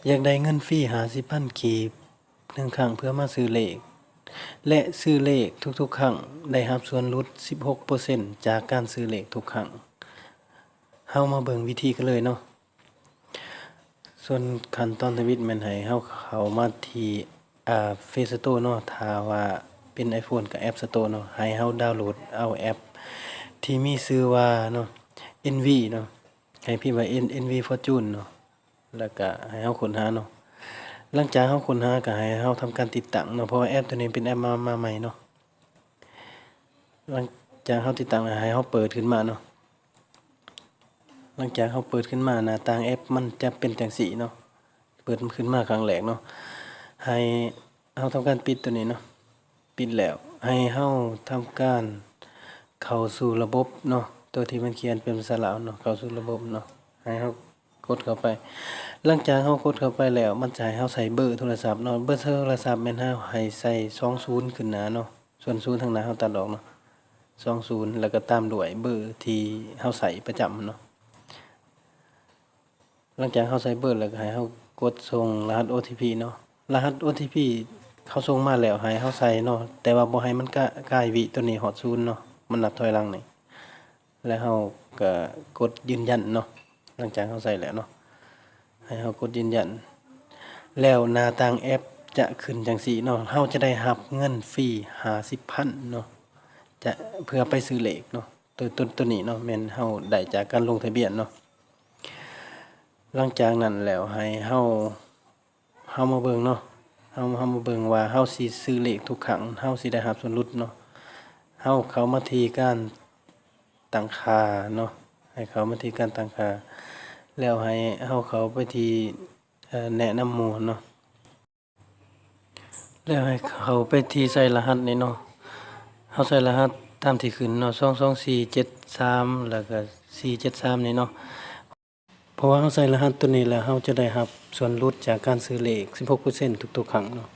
ຢາກໄດ້ເງິນຟຣີຫ້າສິບພັນກີບໜຶ່ງຄັ້ງເພື່ອມາຊື້ເລກ ແລະ ຊື້ເລກທຸກໆຄັ້ງ ໄດ້ຮັບສ່ວນຫຼຸດສິບຫົກເປີເຊັນຈາກການຊື້ເລກທຸກຄັ້ງ. ເຮົາມາເບິ່ງວິທີກັນເລີຍເນາະ. ສ່ວນຂັ້ນຕອນທຳອິດແມ່ນໃຫ້ເຮົາເຂົ້າມາທີ່ ອາ Play Store ເນາະ, ຖ້າວ່າເປັນ iPhone ກໍ App Store ເນາະ, ໃຫ້ເຮົາດາວໂຫຼດເອົາແອັບທີ່ມີຊື່ວ່າເນາະ ເອັນວີ ເນາະ, ໃຫ້ພິມວ່າ ເອັນ ເອັນວີ Fortune ເນາະ. ແລ້ວກະໃຫ້ເຮົາຄົ້ນຫາເນາະ. ຫຼັງຈາກເຮົາຄົ້ນຫາກະໃຫ້ເຮົາທຳການຕິດຕັ້ງເນາະ, ເພາະວ່າແອັບໂຕນີ້ເປັນແອັບມາ ມາໃໝ່ເນາະ. ຫຼັງຈາກເຮົາຕິດຕັ້ງແລ້ວ ໃຫ້ເຮົາເປີດຂຶ້ນມາເນາະ. ຫຼັງຈາກເຮົາເປີດຂຶ້ນມາ ໜ້າຕ່າງແອັບມັນຈະເປັນຈັ່ງຊີ້ເນາະ, ເປີດຂຶ້ນມາຄັ້ງແລກເນາະ. ໃຫ້ເຮົາທຳການປິດໂຕນີ້ເນາະ. ປິດແລ້ວ ໃຫ້ເຮົາທຳການເຂົ້າສູ່ລະບົບເນາະ, ໂຕທີ່ມັນຂຽນເປັນພາສາລາວເນາະ, ເຂົ້າສູ່ລະບົບເນາະ, ໃຫ້ເຮົາກົດເຂົ້າໄປ. ຫຼັງຈາກເຮົາກົດເຂົ້າໄປແລ້ວ ມັນຈະໃຫ້ເຮົາໃສ່ເບີໂທລະສັບເນາະ, ເບີໂທລະສັບແມ່ນເຮົາໃຫ້ໃສ່ສອງສູນຂຶ້ນໜ້າເນາະ, ສ່ວນສູນທາງໜ້າເຮົາຕັດອອກເນາະ, ສອງສູນ ແລ້ວກໍຕາມດ້ວຍເບີທີ່ເຮົາໃຊ້ປະຈຳເນາະ. ຫຼັງຈາກເຮົາໃສ່ເບີແລ້ວ ກໍໃຫ້ເຮົາກົດສົ່ງລະຫັດໂອທີພີເນາະ. ລະຫັດໂອທີພີເຂົາສົ່ງມາແລ້ວໃຫ້ເຮົາໃສ່ເນາະ, ແຕ່ວ່າບໍ່ໃຫ້ມັນກະ ກາຍວິໂຕນີ້ຮອດສູນເນາະ, ມັນນັບຖອຍຫຼັງນີ້. ແລ້ວເຮົາກໍກົດຢືນຢັນເນາະ, ຫຼັງຈາກເຮົາໃສ່ແລ້ວເນາະ, ໃຫ້ເຮົາກົດຢືນຢັນ. ແລ້ວໜ້າຕ່າງແອັບຈະຂຶ້ນຈັ່ງຊີ້ເນາະ, ເຮົາຈະໄດ້ຮັບເງິນຟຣີຫ້າສິບພັນເນາະ, ຈະ ເພື່ອໄປຊື້ເລກເນາະ. ໂຕ ໂຕ ໂຕນີ້ເນາະ ແມ່ນເຮົາໄດ້ຈາກການລົງທະບຽນເນາະ. ຫຼັງຈາກນັ້ນແລ້ວໃຫ້ເຮົາ ເຮົາມາເບິ່ງເນາະ, ເຮົາ ເຮົາມາເບິ່ງວ່າເຮົາຊິຊື້ເລກທຸກຄັ້ງ ເຮົາຊິໄດ້ຮັບສ່ວນຫຼຸດເນາະ. ເຮົາເຂົ້າມາທີ່ການຕັ້ງຄ່າເນາະ, ໃຫ້ເຂົ້າມາທີ່ການຕັ້ງຄ່າ ແລ້ວໃຫ້ເຮົາເຂົ້າໄປທີ່ ເອີ ແນະນຳໝູ່ເນາະ. ແລ້ວໃຫ້ເຂົ້າໄປທີ່ໃສ່ລະຫັດນີ້ເນາະ, ເຮົາໃສ່ລະຫັດຕາມທີ່ຂຶ້ນເນາະ ສອງສອງສີ່ເຈັດສາມ ແລ້ວກໍສີ່ເຈັດສາມນີ້ເນາະ. ເພາະວ່າເຮົາໃສ່ລະຫັດໂຕນີ້ແລ້ວ ເຮົາຈະໄດ້ຮັບສ່ວນຫຼຸດຈາກການຊື້ເລກສິບຫົກເປີເຊັນທຸກໆຄັ້ງເນາະ.